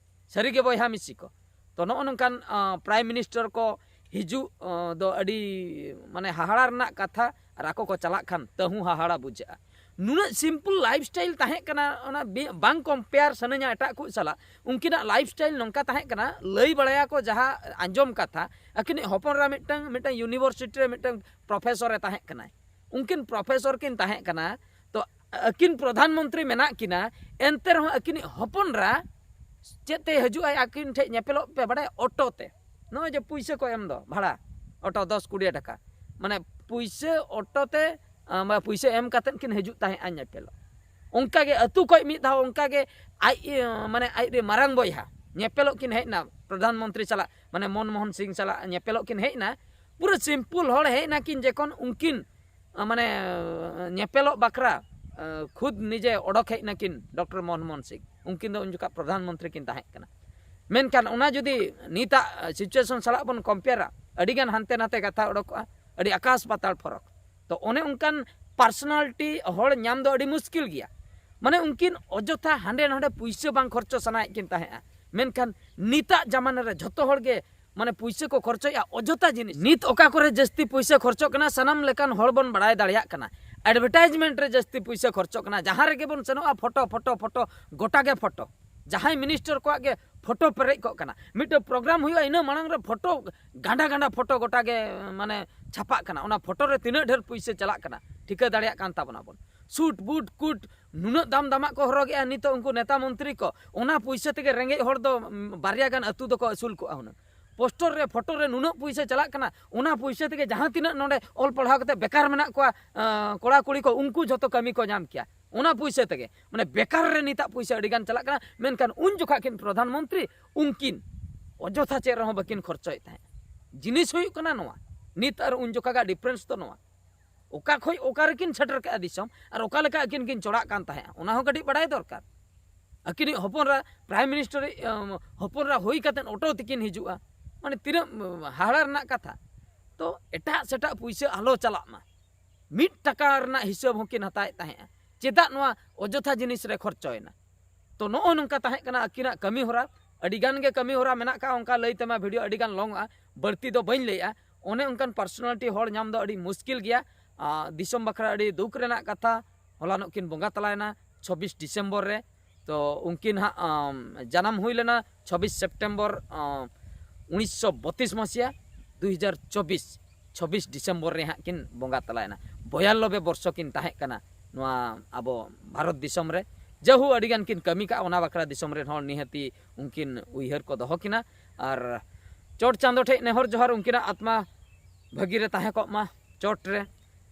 ᱥᱟᱹᱨᱤᱜᱮ ᱵᱚᱭᱦᱟ ᱢᱤᱥᱤ ᱠᱚ, ᱛᱚ ᱱᱚᱜᱼᱚ ᱱᱚᱝᱠᱟᱱ ᱯᱨᱟᱭᱤᱢ ᱢᱤᱱᱤᱥᱴᱟᱨ ᱠᱚ ᱦᱤᱡᱩᱜ ᱫᱚ ᱟᱹᱰᱤ ᱢᱟᱱᱮ ᱦᱟᱦᱟᱲᱟ ᱨᱮᱱᱟᱜ ᱠᱟᱛᱷᱟ, ᱟᱨ ᱟᱠᱚ ᱠᱚ ᱪᱟᱞᱟᱜ ᱠᱷᱟᱱ ᱛᱟᱹᱦᱩ ᱦᱟᱦᱟᱲᱟ ᱵᱩᱡᱷᱟᱹᱜᱼᱟ᱾ ᱱᱩᱱᱟᱹᱜ ᱥᱤᱢᱯᱚᱞ ᱞᱟᱭᱤᱯᱷ ᱥᱴᱟᱭᱤᱞ ᱛᱟᱦᱮᱸ ᱠᱟᱱᱟ, ᱚᱱᱟ ᱵᱟᱝ ᱠᱚᱢᱯᱮᱭᱟᱨ ᱥᱟᱱᱟᱧᱟ ᱮᱴᱟᱜ ᱠᱚ ᱥᱟᱞᱟᱜ᱾ ᱩᱱᱠᱤᱱᱟᱜ ᱞᱟᱭᱤᱯᱷ ᱥᱴᱟᱭᱤᱞ ᱱᱚᱝᱠᱟ ᱛᱟᱦᱮᱸ ᱠᱟᱱᱟ, ᱞᱟᱹᱭ ᱵᱟᱲᱟᱭᱟᱠᱚ ᱡᱟᱦᱟᱸ ᱟᱸᱡᱚᱢ ᱠᱟᱛᱷᱟ, ᱟᱹᱠᱤᱱᱤᱡ ᱦᱚᱯᱚᱱ ᱮᱨᱟ ᱢᱤᱫᱴᱟᱝ, ᱢᱤᱫᱴᱟᱝ ᱤᱭᱩᱱᱤᱵᱷᱟᱨᱥᱤᱴᱤ ᱨᱮ ᱢᱤᱫᱴᱟᱝ ᱯᱨᱚᱯᱷᱮᱥᱚᱨ ᱮ ᱛᱟᱦᱮᱸ ᱠᱟᱱᱟᱭ᱾ ᱩᱱᱠᱤᱱ ᱯᱨᱚᱯᱷᱮᱥᱚᱨ ᱠᱤᱱ ᱛᱟᱦᱮᱸ ᱠᱟᱱᱟ᱾ ᱛᱚ ᱟᱹᱠᱤᱱ ᱯᱨᱚᱫᱷᱟᱱ ᱢᱚᱱᱛᱨᱤ ᱢᱮᱱᱟᱜ ᱠᱤᱱᱟ, ᱮᱱᱛᱮ ᱨᱮᱦᱚᱸ ᱟᱹᱠᱤᱱᱤᱡ ᱦᱚᱯᱚᱱ ᱮᱨᱟ ᱪᱮᱫ ᱛᱮ ᱦᱤᱡᱩᱜ ᱟᱭ ᱟᱹᱠᱤᱱ ᱴᱷᱮᱱ ᱧᱮᱯᱮᱞᱚᱜ ᱯᱮ ᱵᱟᱲᱟᱭᱟ? ᱚᱴᱳ ᱛᱮ᱾ ᱱᱚᱜᱼᱚᱭ ᱡᱮ ᱯᱩᱭᱥᱟᱹ ᱠᱚ ᱮᱢ ᱫᱚ ᱵᱷᱟᱲᱟ, ᱚᱴᱳ ᱫᱚᱥ ᱠᱩᱲᱤ ᱴᱟᱠᱟ, ᱢᱟᱱᱮ ᱯᱩᱭᱥᱟᱹ ᱚᱴᱳ ᱛᱮ, ᱟᱸ, ᱢᱟᱱᱮ ᱯᱩᱭᱥᱟᱹ ᱮᱢ ᱠᱟᱛᱮᱫ ᱠᱤᱱ ᱦᱤᱡᱩᱜ ᱛᱟᱦᱮᱸᱜᱼᱟ ᱧᱮᱯᱮᱞᱚᱜ᱾ ᱚᱱᱠᱟᱜᱮ ᱟᱹᱛᱩ ᱠᱷᱚᱱ ᱢᱤᱫ ᱫᱷᱟᱣ ᱚᱱᱠᱟᱜᱮ ᱟᱡ, ᱢᱟᱱᱮ ᱟᱡ ᱨᱮ ᱢᱟᱨᱟᱝ ᱵᱚᱭᱦᱟ ᱧᱮᱯᱮᱞᱚᱜ ᱠᱤᱱ ᱦᱮᱡ ᱮᱱᱟ ᱯᱨᱚᱫᱷᱟᱱ ᱢᱚᱱᱛᱨᱤ ᱥᱟᱞᱟᱜ, ᱢᱟᱱᱮ ᱢᱚᱱᱢᱳᱦᱚᱱ ᱥᱤᱝ ᱥᱟᱞᱟᱜ ᱧᱮᱯᱮᱞᱚᱜ ᱠᱤᱱ ᱦᱮᱡ ᱮᱱᱟ᱾ ᱯᱩᱨᱟᱹ ᱥᱤᱢᱯᱩᱞ ᱦᱚᱲ ᱦᱮᱡ ᱱᱟᱠᱤᱱ ᱡᱚᱠᱷᱚᱱ, ᱩᱱᱠᱤᱱ ᱢᱟᱱᱮ ᱧᱮᱯᱮᱞᱚᱜ ᱵᱟᱠᱷᱨᱟ ᱠᱷᱩᱫ ᱱᱤᱡᱮ ᱚᱰᱚᱠ ᱦᱮᱡ ᱱᱟᱠᱤᱱ ᱰᱚᱠᱴᱚᱨ ᱢᱚᱱᱢᱳᱦᱚᱱ ᱥᱤᱝ᱾ ᱩᱱᱠᱤᱱ ᱫᱚ ᱩᱱ ᱡᱚᱠᱷᱟᱜ ᱯᱨᱚᱫᱷᱟᱱ ᱢᱚᱱᱛᱨᱤ ᱠᱤᱱ ᱛᱟᱦᱮᱸ ᱠᱟᱱᱟ᱾ ᱢᱮᱱᱠᱷᱟᱱ ᱚᱱᱟ ᱡᱩᱫᱤ ᱱᱤᱛᱟᱜ ᱥᱤᱪᱩᱭᱮᱥᱚᱱ ᱥᱟᱞᱟᱜ ᱵᱚᱱ ᱠᱚᱢᱯᱮᱭᱟᱨᱟ, ᱟᱹᱰᱤᱜᱟᱱ ᱦᱟᱱᱛᱮ ᱱᱟᱛᱮ ᱠᱟᱛᱷᱟ ᱚᱰᱚᱠᱚᱜᱼᱟ, ᱟᱹᱰᱤ ᱟᱠᱟᱥ ᱯᱟᱛᱟᱞ ᱯᱷᱚᱨᱚᱠ᱾ ᱛᱚ ᱚᱱᱮ ᱚᱱᱠᱟᱱ ᱯᱟᱨᱥᱚᱱᱟᱞᱤᱴᱤ ᱦᱚᱲ ᱧᱟᱢ ᱫᱚ ᱟᱹᱰᱤ ᱢᱩᱥᱠᱤᱞ ᱜᱮᱭᱟ᱾ ᱢᱟᱱᱮ ᱩᱱᱠᱤᱱ ᱚᱡᱚᱛᱷᱟ ᱦᱟᱸᱰᱮ ᱱᱟᱰᱮ ᱯᱩᱭᱥᱟᱹ ᱵᱟᱝ ᱠᱷᱚᱨᱪᱚ ᱥᱟᱱᱟᱭᱮᱫ ᱠᱤᱱ ᱛᱟᱦᱮᱸᱜᱼᱟ᱾ ᱢᱮᱱᱠᱷᱟᱱ ᱱᱤᱛᱟᱜ ᱡᱟᱢᱟᱱᱟ ᱨᱮ ᱡᱷᱚᱛᱚ ᱦᱚᱲ ᱜᱮ ᱢᱟᱱᱮ ᱯᱩᱭᱥᱟᱹ ᱠᱚ ᱠᱷᱚᱨᱪᱚᱭᱮᱫᱼᱟ ᱚᱡᱚᱛᱷᱟ ᱡᱤᱱᱤᱥ᱾ ᱱᱤᱛ ᱚᱠᱟ ᱠᱚᱨᱮ ᱡᱟᱹᱥᱛᱤ ᱯᱩᱭᱥᱟᱹ ᱠᱷᱚᱨᱪᱚᱜ ᱠᱟᱱᱟ, ᱥᱟᱱᱟᱢ ᱞᱮᱠᱟᱱ ᱦᱚᱲ ᱵᱚᱱ ᱵᱟᱲᱟᱭ ᱫᱟᱲᱮᱭᱟᱜ ᱠᱟᱱᱟ᱾ ᱮᱰᱵᱷᱮᱴᱟᱭᱤᱡᱽᱢᱮᱱᱴ ᱨᱮ ᱡᱟᱹᱥᱛᱤ ᱯᱩᱭᱥᱟᱹ ᱠᱷᱚᱨᱪᱚᱜ ᱠᱟᱱᱟ᱾ ᱡᱟᱦᱟᱸ ᱨᱮᱜᱮ ᱵᱚᱱ ᱥᱮᱱᱚᱜᱼᱟ, ᱯᱷᱳᱴᱳ, ᱯᱷᱳᱴᱳ, ᱯᱷᱳᱴᱳ, ᱜᱚᱴᱟ ᱜᱮ ᱯᱷᱳᱴᱳ᱾ ᱡᱟᱦᱟᱸᱭ ᱢᱤᱱᱤᱥᱴᱟᱨ ᱠᱚᱣᱟᱜ ᱜᱮ ᱯᱷᱳᱴᱳ ᱯᱮᱨᱮᱡ ᱠᱚᱜ ᱠᱟᱱᱟ᱾ ᱢᱤᱫᱴᱮᱱ ᱯᱨᱳᱜᱨᱟᱢ ᱦᱩᱭᱩᱜᱼᱟ, ᱤᱱᱟᱹ ᱢᱟᱲᱟᱝ ᱨᱮ ᱯᱷᱳᱴᱳ, ᱜᱟᱸᱰᱟ ᱜᱟᱸᱰᱟ ᱯᱷᱳᱴᱳ ᱜᱚᱴᱟ ᱜᱮ, ᱢᱟᱱᱮ, ᱪᱷᱟᱯᱟᱜ ᱠᱟᱱᱟ᱾ ᱚᱱᱟ ᱯᱷᱳᱴᱳ ᱨᱮ ᱛᱤᱱᱟᱹᱜ ᱰᱷᱮᱨ ᱯᱩᱭᱥᱟᱹ ᱪᱟᱞᱟᱜ ᱠᱟᱱᱟ, ᱴᱷᱤᱠᱟᱹ ᱫᱟᱲᱮᱭᱟᱜ ᱠᱟᱱ ᱛᱟᱵᱚᱱᱟ ᱵᱚᱱ᱾ ᱥᱩᱴ ᱵᱩᱴ ᱠᱩᱴ ᱱᱩᱱᱟᱹᱜ ᱫᱟᱢ ᱫᱟᱢᱟᱜ ᱠᱚ ᱦᱚᱨᱚᱜᱮᱜᱼᱟ ᱱᱤᱛᱚᱜ ᱩᱱᱠᱩ ᱱᱮᱛᱟ ᱢᱚᱱᱛᱨᱤ ᱠᱚ, ᱚᱱᱟ ᱯᱩᱭᱥᱟᱹ ᱛᱮᱜᱮ ᱨᱮᱸᱜᱮᱡ ᱦᱚᱲ ᱫᱚ, ᱩᱢ, ᱵᱟᱨᱭᱟ ᱜᱟᱱ ᱟᱹᱛᱩ ᱫᱚᱠᱚ ᱟᱹᱥᱩᱞ ᱠᱚᱜᱼᱟ ᱦᱩᱱᱟᱹᱝ᱾ ᱯᱳᱥᱴᱚᱨ ᱨᱮ, ᱯᱷᱳᱴᱳ ᱨᱮ ᱱᱩᱱᱟᱹᱜ ᱯᱩᱭᱥᱟᱹ ᱪᱟᱞᱟᱜ ᱠᱟᱱᱟ, ᱚᱱᱟ ᱯᱩᱭᱥᱟᱹ ᱛᱮᱜᱮ ᱡᱟᱦᱟᱸ ᱛᱤᱱᱟᱹᱜ ᱱᱚᱰᱮ ᱚᱞ ᱯᱟᱲᱦᱟᱣ ᱠᱟᱛᱮ ᱵᱮᱠᱟᱨ ᱢᱮᱱᱟᱜ ᱠᱚᱣᱟ, ᱟᱸ, ᱠᱚᱲᱟ ᱠᱩᱲᱤ ᱠᱚ, ᱩᱱᱠᱩ ᱡᱷᱚᱛᱚ ᱠᱟᱹᱢᱤ ᱠᱚ ᱧᱟᱢ ᱠᱮᱭᱟ ᱚᱱᱟ ᱯᱩᱭᱥᱟᱹ ᱛᱮᱜᱮ᱾ ᱢᱟᱱᱮ, ᱵᱮᱠᱟᱨ ᱨᱮ ᱱᱤᱛᱟᱜ ᱯᱩᱭᱥᱟᱹ ᱟᱹᱰᱤ ᱜᱟᱱ ᱪᱟᱞᱟᱜ ᱠᱟᱱᱟ, ᱢᱮᱱᱠᱷᱟᱱ ᱩᱱ ᱡᱚᱠᱷᱟ ᱠᱤᱱ ᱯᱨᱚᱫᱷᱟᱱ ᱢᱚᱱᱛᱨᱤ, ᱩᱱᱠᱤᱱ ᱚᱡᱚᱛᱷᱟ ᱪᱮᱫ ᱨᱮᱦᱚᱸ ᱵᱟᱹᱠᱤᱱ ᱠᱷᱚᱨᱪᱚᱭᱮᱫ ᱛᱟᱦᱮᱸᱫ᱾ ᱡᱤᱱᱤᱥ ᱦᱩᱭᱩᱜ ᱠᱟᱱᱟ ᱱᱚᱣᱟ, ᱱᱤᱛ ᱟᱨ ᱩᱱ ᱡᱚᱠᱷᱟ ᱜᱟᱜ ᱰᱤᱯᱷᱟᱨᱮᱱᱥ ᱫᱚ ᱱᱚᱣᱟ᱾ ᱚᱠᱟ ᱠᱷᱚᱡ ᱚᱠᱟ ᱨᱮᱠᱤᱱ ᱥᱮᱴᱮᱨ ᱠᱮᱜᱼᱟ ᱫᱤᱥᱚᱢ, ᱟᱨ ᱚᱠᱟ ᱞᱮᱠᱟ ᱟᱹᱠᱤᱱ ᱠᱤᱱ ᱪᱚᱲᱟᱜ ᱠᱟᱱ ᱛᱟᱦᱮᱸᱫ, ᱚᱱᱟ ᱦᱚᱸ ᱠᱟᱹᱴᱤᱡ ᱵᱟᱲᱟᱭ ᱫᱚᱨᱠᱟᱨ᱾ ᱟᱹᱠᱤᱱᱤᱡ ᱦᱚᱯᱚᱱ ᱨᱟ-, ᱯᱨᱟᱭᱤᱢ ᱢᱤᱱᱤᱥᱴᱟᱨ, ᱟᱢ, ᱦᱚᱯᱚᱱ ᱨᱟ ᱦᱩᱭ ᱠᱟᱛᱮᱫ ᱚᱴᱳ ᱛᱮᱠᱤᱱ ᱦᱤᱡᱩᱜᱼᱟ, ᱢᱟᱱᱮ, ᱛᱤᱱᱟᱹᱜ, ᱩᱢ, ᱦᱟᱦᱟᱲᱟ ᱨᱮᱱᱟᱜ ᱠᱟᱛᱷᱟ᱾ ᱛᱚ, ᱮᱴᱟᱜ ᱥᱮᱴᱟᱜ ᱯᱩᱭᱥᱟᱹ ᱟᱞᱚ ᱪᱟᱞᱟᱜ ᱢᱟ, ᱢᱤᱫ ᱴᱟᱠᱟ ᱨᱮᱱᱟᱜ ᱦᱤᱥᱟᱹᱵ ᱦᱚᱸᱠᱤᱱ ᱦᱟᱛᱟᱣᱮᱫ ᱛᱟᱦᱮᱸᱫᱼᱟ᱾ ᱪᱮᱫᱟᱜ ᱱᱚᱣᱟ ᱚᱡᱚᱛᱷᱟ ᱡᱤᱱᱤᱥ ᱨᱮ ᱠᱷᱚᱨᱪᱚᱭᱮᱱᱟ? ᱛᱚ, ᱱᱚᱜᱼᱚ ᱱᱚᱝᱠᱟ ᱛᱟᱦᱮᱸ ᱠᱟᱱᱟ ᱟᱹᱠᱤᱱᱟᱜ ᱠᱟᱹᱢᱤ ᱦᱚᱨᱟ᱾ ᱟᱹᱰᱤ ᱜᱟᱱ ᱜᱮ ᱠᱟᱹᱢᱤ ᱦᱚᱨᱟ ᱢᱮᱱᱟᱜ ᱠᱟᱜᱼᱟ, ᱚᱱᱠᱟ ᱞᱟᱹᱭ ᱛᱮᱢᱟ ᱵᱷᱤᱰᱤᱭᱳ ᱟᱹᱰᱤ ᱜᱟᱱ ᱞᱚᱝᱚᱜᱼᱟ, ᱵᱟᱹᱲᱛᱤ ᱫᱚ ᱵᱟᱹᱧ ᱞᱟᱹᱭᱮᱜᱼᱟ᱾ ᱚᱱᱮ ᱚᱱᱠᱟᱱ ᱯᱟᱨᱥᱚᱱᱟᱞᱤᱴᱤ ᱦᱚᱲ ᱧᱟᱢ ᱫᱚ ᱟᱹᱰᱤ ᱢᱩᱥᱠᱤᱞ ᱜᱮᱭᱟ᱾ ᱟᱨ ᱫᱤᱥᱚᱢ ᱵᱟᱠᱷᱨᱟ ᱟᱹᱰᱤ ᱫᱩᱠ ᱨᱮᱱᱟᱜ ᱠᱟᱛᱷᱟ, ᱦᱚᱞᱟᱱᱚᱜ ᱠᱤᱱ ᱵᱚᱸᱜᱟ ᱛᱟᱞᱟᱭᱮᱱᱟ ᱪᱷᱚᱵᱵᱤᱥ ᱰᱤᱥᱮᱢᱵᱚᱨ ᱨᱮ᱾ ᱛᱚ, ᱩᱱᱠᱤᱱ ᱦᱟᱸᱜ, ᱟᱢ, ᱡᱟᱱᱟᱢ ᱦᱩᱭ ᱞᱮᱱᱟ ᱪᱷᱚᱵᱵᱤᱥ ᱥᱮᱯᱴᱮᱢᱵᱚᱨ, ᱟᱢ, ᱩᱱᱤᱥᱥᱚ ᱵᱚᱛᱤᱥ ᱢᱟᱥᱤᱭᱟ, ᱫᱩ ᱦᱟᱡᱟᱨ ᱪᱚᱵᱵᱤᱥ, ᱪᱷᱚᱵᱵᱤᱥ ᱰᱤᱥᱮᱢᱵᱚᱨ ᱨᱮ ᱦᱟᱸᱜ ᱠᱤᱱ ᱵᱚᱸᱜᱟ ᱛᱟᱞᱟᱭᱮᱱᱟ᱾ ᱵᱚᱭᱟᱞᱞᱚᱵᱮ ᱵᱚᱨᱥᱚ ᱠᱤᱱ ᱛᱟᱦᱮᱸ ᱠᱟᱱᱟ ᱱᱚᱣᱟ ᱟᱵᱚ ᱵᱷᱟᱨᱚᱛ ᱫᱤᱥᱚᱢ ᱨᱮ᱾ ᱡᱟᱹᱦᱩ ᱟᱹᱰᱤ ᱜᱟᱱ ᱠᱤᱱ ᱠᱟᱹᱢᱤ ᱠᱟᱜᱼᱟ, ᱚᱱᱟ ᱵᱟᱠᱷᱨᱟ ᱫᱤᱥᱚᱢ ᱨᱮᱱ ᱦᱚᱲ ᱱᱤᱦᱟᱹᱛᱤ ᱩᱱᱠᱤᱱ ᱩᱭᱦᱟᱹᱨ ᱠᱚ ᱫᱚᱦᱚ ᱠᱤᱱᱟ᱾ ᱟᱨ ᱪᱚᱴ ᱪᱟᱸᱫᱚ ᱴᱷᱮᱡ ᱱᱮᱦᱚᱨ ᱡᱚᱦᱟᱨ, ᱩᱱᱠᱤᱱᱟᱜ ᱟᱛᱢᱟ ᱵᱷᱟᱹᱜᱤ ᱨᱮ ᱛᱟᱦᱮᱸ ᱠᱚᱜ ᱢᱟ ᱪᱚᱴ ᱨᱮ᱾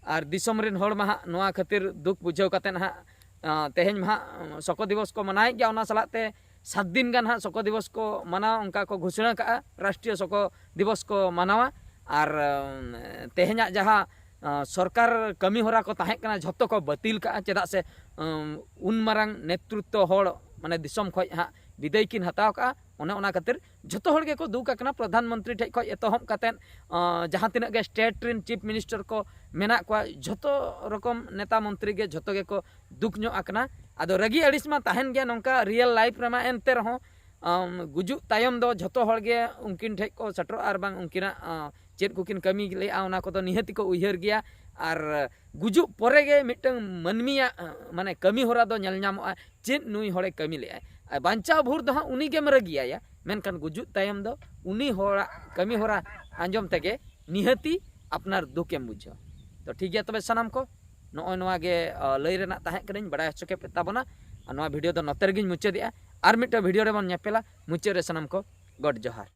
ᱟᱨ ᱫᱤᱥᱚᱢ ᱨᱮᱱ ᱦᱚᱲ ᱢᱟ ᱦᱟᱸᱜ ᱱᱚᱣᱟ ᱠᱷᱟᱹᱛᱤᱨ ᱫᱩᱠ ᱵᱩᱡᱷᱟᱹᱣ ᱠᱟᱛᱮᱫ ᱦᱟᱸᱜ, ᱟᱸ, ᱛᱮᱦᱮᱧ ᱢᱟ ᱦᱟᱸᱜ ᱥᱚᱠᱚ ᱫᱤᱵᱚᱥ ᱠᱚ ᱢᱟᱱᱟᱣᱮᱫ ᱜᱮᱭᱟ, ᱚᱱᱟ ᱥᱟᱞᱟᱜ ᱛᱮ ᱥᱟᱛ ᱫᱤᱱ ᱜᱟᱱ ᱦᱟᱸᱜ ᱥᱚᱠᱚ ᱫᱤᱵᱚᱥ ᱠᱚ ᱢᱟᱱᱟᱣᱟ, ᱚᱱᱠᱟ ᱠᱚ ᱜᱷᱳᱥᱚᱱᱟ ᱠᱟᱜᱼᱟ, ᱨᱟᱥᱴᱨᱤᱭᱚ ᱥᱚᱠᱚ ᱫᱤᱵᱚᱥ ᱠᱚ ᱢᱟᱱᱟᱣᱟ᱾ ᱟᱨ, ᱟᱸ, ᱛᱮᱦᱮᱧᱟᱜ ᱡᱟᱦᱟᱸ, ᱟᱸ, ᱥᱚᱨᱠᱟᱨ ᱠᱟᱹᱢᱤ ᱦᱚᱨᱟ ᱠᱚ ᱛᱟᱦᱮᱸ ᱠᱟᱱᱟ, ᱡᱷᱚᱛᱚ ᱠᱚ ᱵᱟᱹᱛᱤᱞ ᱠᱟᱜᱼᱟ᱾ ᱪᱮᱫᱟᱜ ᱥᱮ, ᱟᱸ, ᱩᱱ ᱢᱟᱨᱟᱝ ᱱᱮᱛᱨᱤᱛᱛᱚ ᱦᱚᱲ, ᱢᱟᱱᱮ, ᱫᱤᱥᱚᱢ ᱠᱷᱚᱡ ᱦᱟᱸᱜ ᱵᱤᱫᱟᱹᱭ ᱠᱤᱱ ᱦᱟᱛᱟᱣ ᱠᱟᱜᱼᱟ᱾ ᱚᱱᱮ ᱚᱱᱟ ᱠᱷᱟᱹᱛᱤᱨ ᱡᱷᱚᱛᱚ ᱦᱚᱲ ᱜᱮᱠᱚ ᱫᱩᱠ ᱟᱠᱟᱱᱟ, ᱯᱨᱚᱫᱷᱟᱱ ᱢᱚᱱᱛᱨᱤ ᱴᱷᱮᱡ ᱠᱷᱚᱡ ᱮᱛᱚᱦᱚᱵ ᱠᱟᱛᱮᱫ, ᱟᱸ, ᱡᱟᱦᱟᱸ ᱛᱤᱱᱟᱹᱜ ᱜᱮ ᱥᱴᱮᱴ ᱨᱮᱱ ᱪᱤᱯ ᱢᱤᱱᱤᱥᱴᱟᱨ ᱠᱚ ᱢᱮᱱᱟᱜ ᱠᱚᱣᱟ, ᱡᱷᱚᱛᱚ ᱨᱚᱠᱚᱢ ᱱᱮᱛᱟ ᱢᱚᱱᱛᱨᱤ ᱜᱮ ᱡᱷᱚᱛᱚ ᱜᱮᱠᱚ ᱫᱩᱠ ᱧᱚᱜ ᱟᱠᱟᱱᱟ᱾ ᱟᱫᱚ ᱨᱟᱹᱜᱤ ᱟᱹᱲᱤᱥ ᱢᱟ ᱛᱟᱦᱮᱱ ᱜᱮᱭᱟ ᱱᱚᱝᱠᱟ ᱨᱤᱭᱮᱞ ᱞᱟᱭᱤᱯᱷ ᱨᱮᱢᱟ, ᱮᱱᱛᱮ ᱨᱮᱦᱚᱸ ᱟᱢ, ᱜᱩᱡᱩᱜ ᱛᱟᱭᱚᱢ ᱫᱚ ᱡᱷᱚᱛᱚ ᱦᱚᱲ ᱜᱮ ᱩᱱᱠᱤᱱ ᱴᱷᱮᱱ ᱠᱚ ᱥᱮᱴᱮᱨᱚᱜᱼᱟ ᱟᱨ ᱵᱟᱝ ᱩᱱᱠᱤᱱᱟᱜ, ᱟᱸ, ᱪᱮᱫ ᱠᱚᱠᱤᱱ ᱠᱟᱹᱢᱤ ᱞᱮᱜᱼᱟ, ᱚᱱᱟ ᱠᱚᱫᱚ ᱱᱤᱦᱟᱹᱛᱤ ᱠᱚ ᱩᱭᱦᱟᱹᱨ ᱜᱮᱭᱟ᱾ ᱟᱨ ᱜᱩᱡᱩᱜ ᱯᱚᱨᱮ ᱜᱮ ᱢᱤᱫᱴᱟᱝ ᱢᱟᱹᱱᱢᱤᱭᱟᱜ, ᱟᱸ, ᱢᱟᱱᱮ ᱠᱟᱹᱢᱤ ᱦᱚᱨᱟ ᱫᱚ ᱧᱮᱞ ᱧᱟᱢᱚᱜᱼᱟ, ᱪᱮᱫ ᱱᱩᱭ ᱦᱚᱲᱮ ᱠᱟᱹᱢᱤ ᱞᱮᱜᱼᱟᱭ᱾ ᱟᱨ ᱵᱟᱧᱪᱟᱣ ᱵᱷᱳᱨ ᱫᱚ ᱦᱟᱸᱜ ᱩᱱᱤ ᱜᱮᱢ ᱨᱟᱹᱜᱤᱭᱟᱭᱟ, ᱢᱮᱱᱠᱷᱟᱱ ᱜᱩᱡᱩᱜ ᱛᱟᱭᱚᱢ ᱫᱚ ᱩᱱᱤ ᱦᱚᱲᱟᱜ ᱠᱟᱹᱢᱤ ᱦᱚᱨᱟ ᱟᱸᱡᱚᱢ ᱛᱮᱜᱮ ᱱᱤᱦᱟᱹᱛᱤ ᱟᱯᱱᱟᱨ ᱫᱩᱠᱮᱢ ᱵᱩᱡᱷᱟᱹᱣᱟ᱾ ᱛᱚ ᱴᱷᱤᱠ ᱜᱮᱭᱟ ᱛᱚᱵᱮ ᱥᱟᱱᱟᱢ ᱠᱚ, ᱱᱚᱜᱼᱚᱭ ᱱᱚᱣᱟ ᱜᱮ, ᱟᱸ, ᱞᱟᱹᱭ ᱨᱮᱱᱟᱜ ᱛᱟᱦᱮᱸ ᱠᱟᱱᱟᱧ, ᱵᱟᱲᱟᱭ ᱦᱚᱪᱚ ᱠᱮᱫ ᱯᱮ ᱛᱟᱵᱚᱱᱟ᱾ ᱟᱨ ᱱᱚᱣᱟ ᱵᱷᱤᱰᱤᱭᱳ ᱫᱚ ᱱᱚᱛᱮ ᱨᱮᱜᱮᱧ ᱢᱩᱪᱟᱹᱫᱮᱜᱼᱟ᱾ ᱟᱨ ᱢᱤᱫᱴᱟᱝ ᱵᱷᱤᱰᱤᱭᱳ ᱨᱮᱵᱚᱱ ᱧᱮᱯᱮᱞᱟ᱾ ᱢᱩᱪᱟᱹᱫ ᱨᱮ ᱥᱟᱱᱟᱢ ᱠᱚ ᱜᱚᱰ ᱡᱚᱦᱟᱨ᱾